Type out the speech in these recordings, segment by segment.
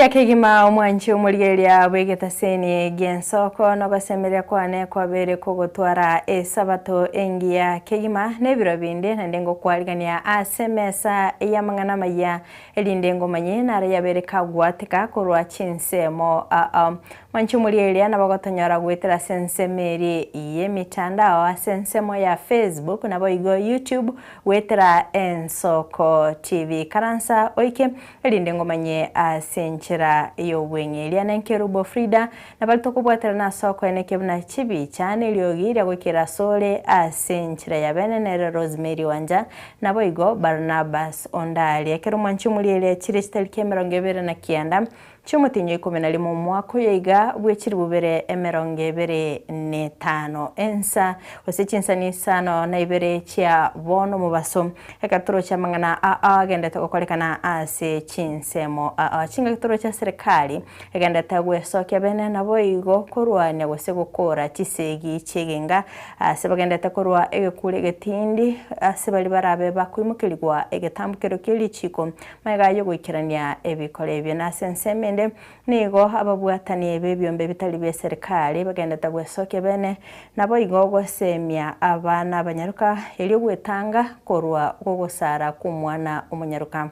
Mbuya kegima omwanchi omorigereria bw'egetaseni gi'ensoko, nogosemeria kwane kwabeire kogotwara esabato engiya kegima, na ebiro binde naende ngokwarigania ase emesa y'amang'ana amayia, erinde ngomanye naro yabeire kagwateka korwa chinsemo ao. Mwanche omorigereria nabo ogotonyora goetera ase ensemo eria y'emitandao ase ensemo ya Facebook naboigo YouTube goetera Ensoko TV. Karansa oike erinde ngomanye ase enchera y'obweng'e. Eria nenkerubo Frida nabari tokobwaterana ase okoenekia buna chibicha na eriogi ria goikera asore ase enchera ya bene nere Rosemary Wanja naboigo Barnabas Ondari. Ekero mwanche omorigereria chire chitariki 29 Chi'omotienyi o ikomi na rimo omwaka oyo iga bwe chilifu bibere emerongo ebere netano. Ensa, gose chinsani isano na ibere chia bono omobaso, ekero toroche amang'ana aa agendete gokorekana ase chinsemo aa. Chingaki toroche eserekari egendete gwesokia bene naboigo korwania gose gokora chisegi chi'egenga ase bagendete korwa egekuro egetindi ase baria barabe bakoimokerigwa egetambokero kie richiko Magega y'ogoikerania ebikora ebio na ase ensemo ende, nigo ababwatani b'ebiombe bitari bi'eserikari bagendete gwesokia bene, naboigo gosemia abana abanyaroka erio gwetanga korwa gogosara kw'omwana omonyaroka.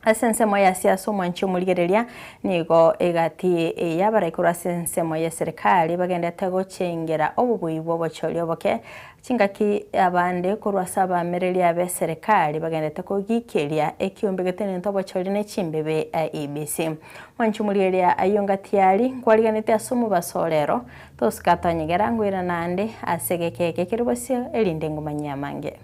Ase ensemo ya siasa omwanchi omorigereria nigo egati y'abarai korwa ase ensemo y'eserikari bagendete gochengera obobui bw'obochori oboke Chingaki abande korwa ase abaamereria b'eserekari bagendete kogikeria ekiombe getenenete obochori ne chimbebe IEBC. Mwanche omorieria ayio ngatiari nkwariganete ase omobaso o rero, tosika tonyegera ngoirana ande ase egeka eke kere bosio erinde ngomanyie amange.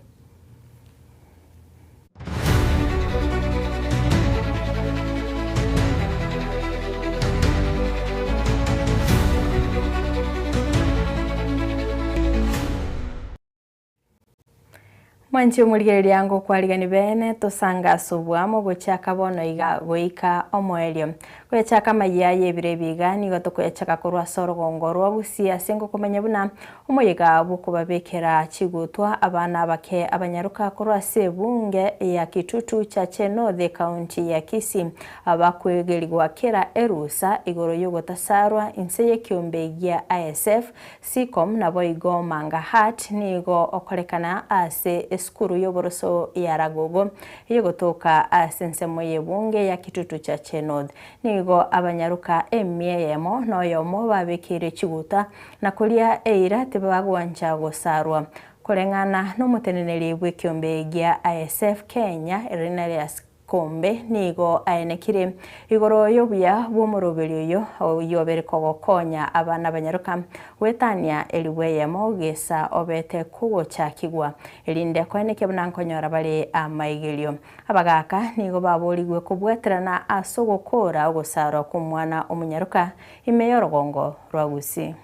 Mwanche omorigereria ngokwarigani bene tosange ase oboamo gochaka bono iga goika omoerio. Goyachaka amayia y'ebiro ebi iga nigo tokoyachaka korwa ase orogongo rwa Gusii ase ngokomanya buna Omoyega bw'okobabekera chigutwa abana abake abanyaroka korwa ase ebunge ya Kitutu Chache North ekaunti ya Kisii bakwegerigwa kera erusa igoro y'ogotasarwa inse y'ekiombe gia ISF, Seacom naboigo Manga Heart nigo okorekana ase esukuru y'oboroso ya Ragogo eyegotoka ase ensemo y'ebunge ya Kitutu Chache North. Nigo abanyaroka emia eyemo noyomo babekeirwe chiguta Na koria eira tibagwancha gosarwa. Koreng'ana nomoteneneri bw'ekiombe gia ISF Kenya, Erinarius Kombe nigo aenekire igoro y'obuya bw'omoroberi oyo oyio obere kogokonya abana abanyaroka goetania elibu eyemo gesa obete kogochakigwa erinde koenekia buna nkonyora bare amaigerio. Abagaka nigo baborigwe kobwaterana ase ogokora ogosarwa kw'omwana omonyaroka Ime y'orogongo rwa Gusii.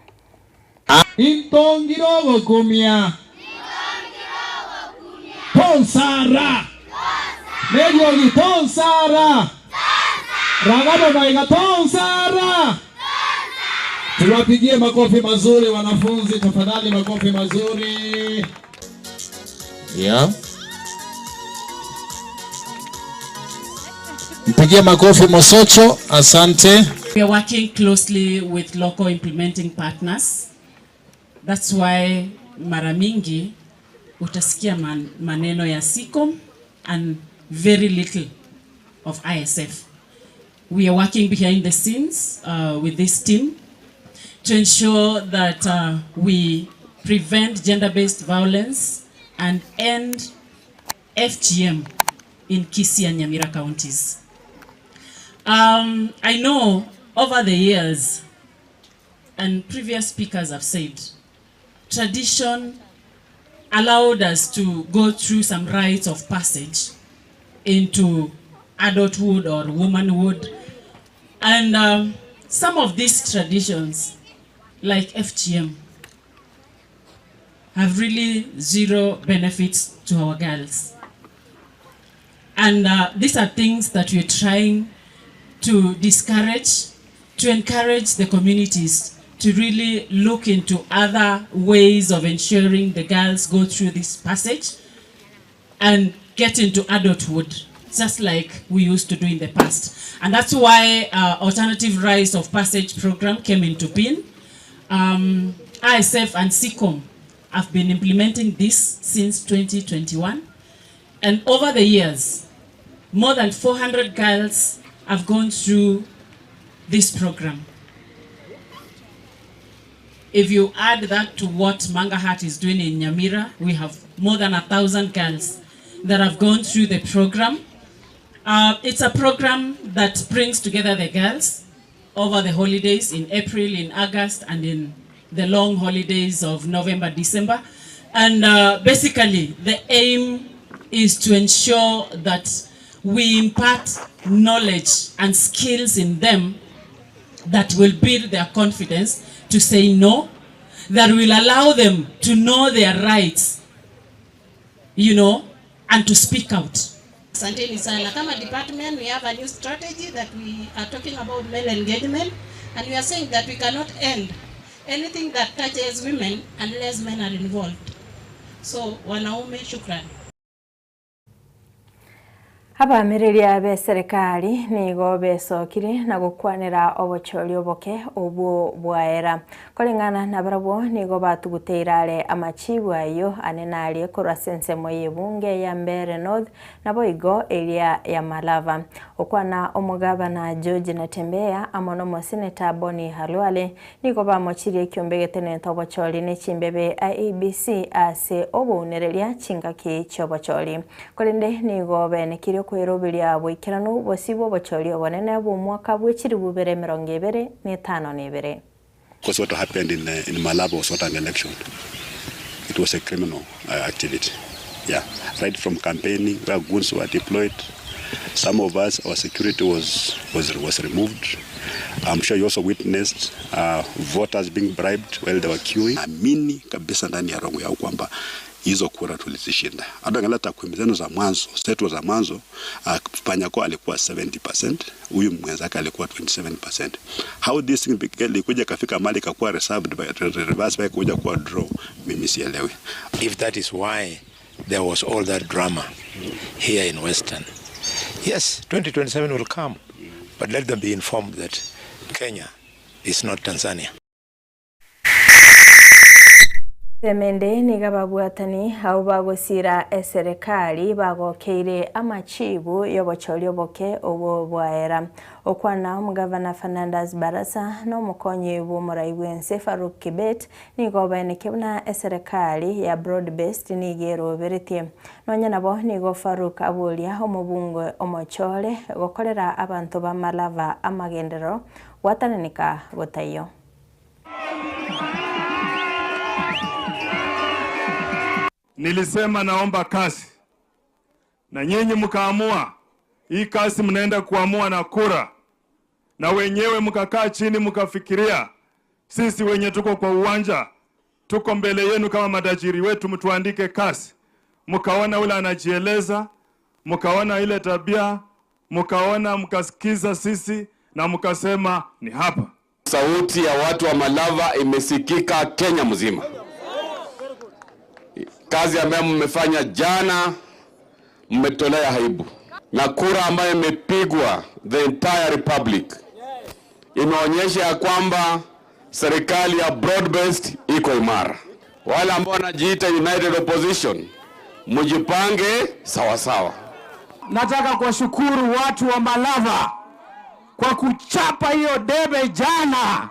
Intongire ogokumia. Tonsara. Neriogi tonsara. Raga bomaiga tonsara. Tuwapigie makofi mazuri wanafunzi tafadhali, makofi mazuri. Yeah. Mpigie makofi Mosocho, asante. We are working closely with local implementing partners. That's why mara mingi utasikia man, maneno ya SICOM and very little of ISF. We are working behind the scenes uh, with this team to ensure that uh, we prevent gender-based violence and end FGM in Kisii and Nyamira counties. Um, I know over the years, and previous speakers have said, tradition allowed us to go through some rites of passage into adulthood or womanhood. And um, some of these traditions, like FGM, have really zero benefits to our girls. And uh, these are things that we're trying to discourage, to encourage the communities to really look into other ways of ensuring the girls go through this passage and get into adulthood. just like we used to do in the past. And that's why uh, Alternative Rites of Passage program came into being. Um, ISF and Seacom have been implementing this since 2021. And over the years, more than 400 girls have gone through this program. If you add that to what Mangahat is doing in Nyamira, we have more than 1,000 girls that have gone through the program. It's a program that brings together the girls over the holidays in April, in August, and in the long holidays of November, December. And basically, the aim is to ensure that we impart knowledge and skills in them that will build their confidence to say no, that will allow them to know their rights, and to speak out. Asanteni sana. Kama department, we have a new strategy that we are talking about male engagement, and we are saying that we cannot end anything that touches women unless men are involved. So, wanaume, shukran. Abaamereria b'eserekari nigo besokire na gokwanera obochori oboke obwo bwaera. Koreng'ana nabarabwo nigo batuguteire are amachibu ayio ane narie korwa ase ensemo y'ebunge ya Mbeere North naboigo eria ya Malava. Okwana omogabana George Natembeya amo nomoseneta Boni Khalwale nigo bamochirie ekiombe getenenete obochori ne chimbebe IEBC ase obounereria chingaki chiobochori. Korende nigo benekirie okweroberia boikeranu bosio bw'obochori obonene bw'omwaka bwe chilifu ibere emerongo ebere na etano na ebere. Because what happened in, in Malava was not an election. It was a criminal activity. Yeah, right from campaigning where goons were deployed. Some of us, our security was, was, was removed. I'm sure you also witnessed voters being bribed while they were queuing. Amini kabisa ndani ya roho yao kwamba hizo kura tulizishinda. Hata angalia takwimu zenu za mwanzo, zetu za mwanzo, Panyako alikuwa 70%, huyu mwenzake alikuwa 27%. How this thing ilikuja kafika mahali ikakuwa reserved by reverse by kuja kuwa draw, mimi sielewi. If that is why there was all that drama here in Western. Yes, 2027 will come, but let them be informed that Kenya is not Tanzania. Semende nigo ababwatani abwo bagosira eserekari bagokeire amachibu y'obochori oboke obwo bwaera. Okwana omogavana Fernandas Barasa na omokonyi bw'omorai bw'ense Farouk Kibet nigo baenekia buna eserekari ya broad based nigo eroberetie. Nonya nabo nigo Farouk aboria omobunge omochore gokorera abanto ba Malava amagenderero gwatananeka gotaiyo. Nilisema naomba kazi na nyinyi mkaamua hii kazi mnaenda kuamua na kura, na wenyewe mkakaa chini mkafikiria, sisi wenye tuko kwa uwanja tuko mbele yenu kama matajiri wetu, mtuandike kazi. Mkaona ule anajieleza, mkaona ile tabia, mkaona mkasikiza sisi na mkasema ni hapa. Sauti ya watu wa Malava imesikika Kenya mzima. Kazi ambayo mmefanya jana, mmetolea aibu, na kura ambayo imepigwa the entire republic imeonyesha ya kwamba serikali ya broad based iko imara. Wale ambao wanajiita United Opposition, mjipange sawa sawa. Nataka kuwashukuru watu wa Malava kwa kuchapa hiyo debe jana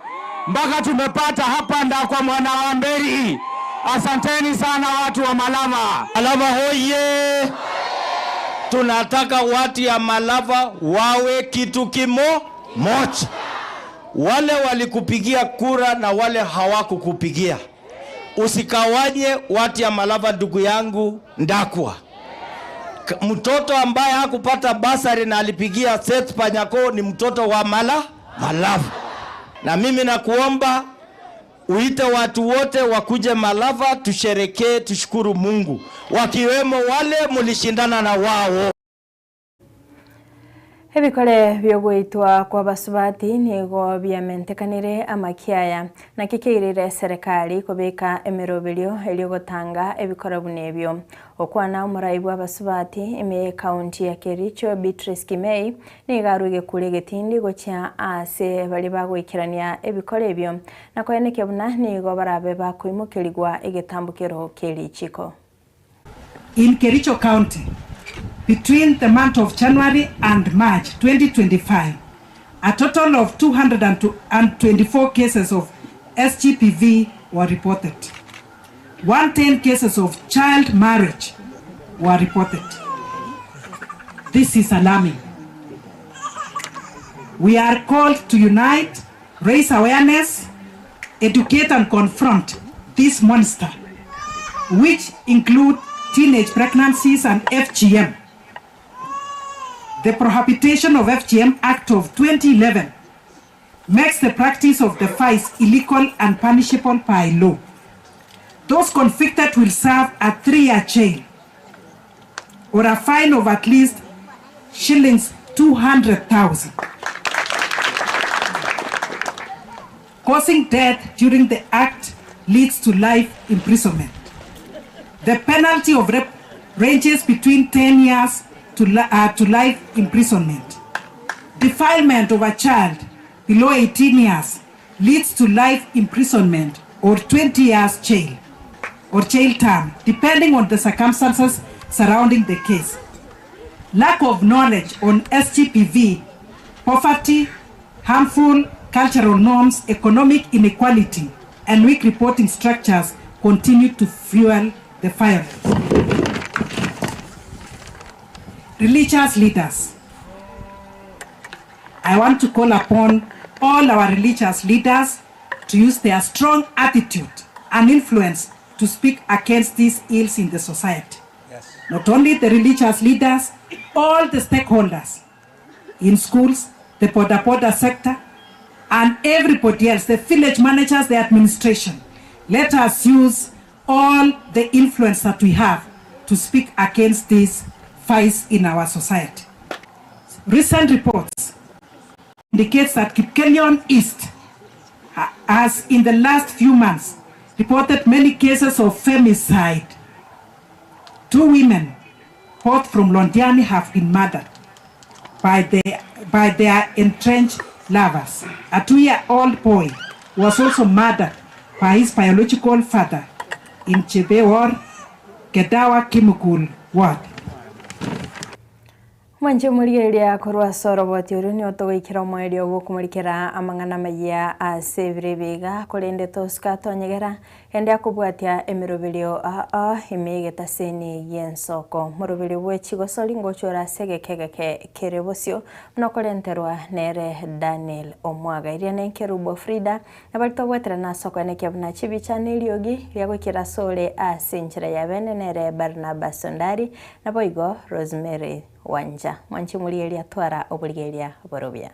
mpaka tumepata hapa Ndakwa mwana wa Mberi. Asanteni sana watu wa Malava. Malava hoye! Tunataka watu ya Malava wawe kitu kimo moja. Wale walikupigia kura na wale hawakukupigia, usikawanye watu ya Malava. Ndugu yangu Ndakwa, mtoto ambaye hakupata basari na alipigia Seth Panyako ni mtoto wa Malava, na mimi nakuomba uite watu wote wakuje Malava, tusherekee, tushukuru Mungu, wakiwemo wale mulishindana na wao. Ebikore bi'ogoitwa kw'abasubati nigo biamentekanire amakiaya. Naki keirire eserekari kobeka emeroberio erio gotanga ebikore buna ebio. Okwana omorai bw'abasubati ime y'ekaunti ya Kericho Beatrice Kimei nigo arwe egekuri egetindi gochia aase baria bagoikerania ebikore ebio na koenekia buna nigo barabe bakoimokerigwa egetambokero ki'erichiko. In Kericho County, between the month of January and March 2025, a total of 224 cases of SGPV were reported. 110 cases of child marriage were reported. This is alarming. We are called to unite, raise awareness, educate and confront this monster, which include teenage pregnancies and FGM. The Prohibition of FGM Act of 2011 makes the practice of the vice illegal and punishable by law. Those convicted will serve a three-year jail or a fine of at least shillings 200,000. Causing death during the act leads to life imprisonment. The penalty of rape ranges between 10 years to, uh, to life imprisonment. Defilement of a child below 18 years leads to life imprisonment or 20 years jail or jail term, depending on the circumstances surrounding the case. Lack of knowledge on SGPV, poverty, harmful cultural norms, economic inequality, and weak reporting structures continue to fuel the violence. Religious leaders. I want to call upon all our religious leaders to use their strong attitude and influence to speak against these ills in the society. Yes. Not only the religious leaders, all the stakeholders in schools, the border border sector, and everybody else, the village managers, the administration. Let us use all the influence that we have to speak against these vice in our society. Recent reports indicates that Kipkelion East has in the last few months reported many cases of femicide. Two women, both from Londiani, have been murdered by, the, by their entrenched lovers. A two-year-old boy was also murdered by his biological father in Chebewor, Kedawa Kimukul ward. Mwanche omorigereria korwa ase oroboti oria nigo togoikera omoerio bw'okomorikera amang'ana amayia ase ebiro ebi iga, korende tosuka tonyegera ende akobwatia emeroberio aa ime y'egetaseni gi'ensoko. Moroberio bwe chigosori ngochia ore ase egeka egeke kere bosio buna okorenterwa nere Daniel Omwaga. Eria nenkerubo Frida Nabari togweterana ase okoenekia buna chibicha na eriogi riagoikera asore ase enchera ya bene nere Barnaba Sondari, naboigo Rosemary Wanja. Mwanche morigereria twara oborigereria borobia.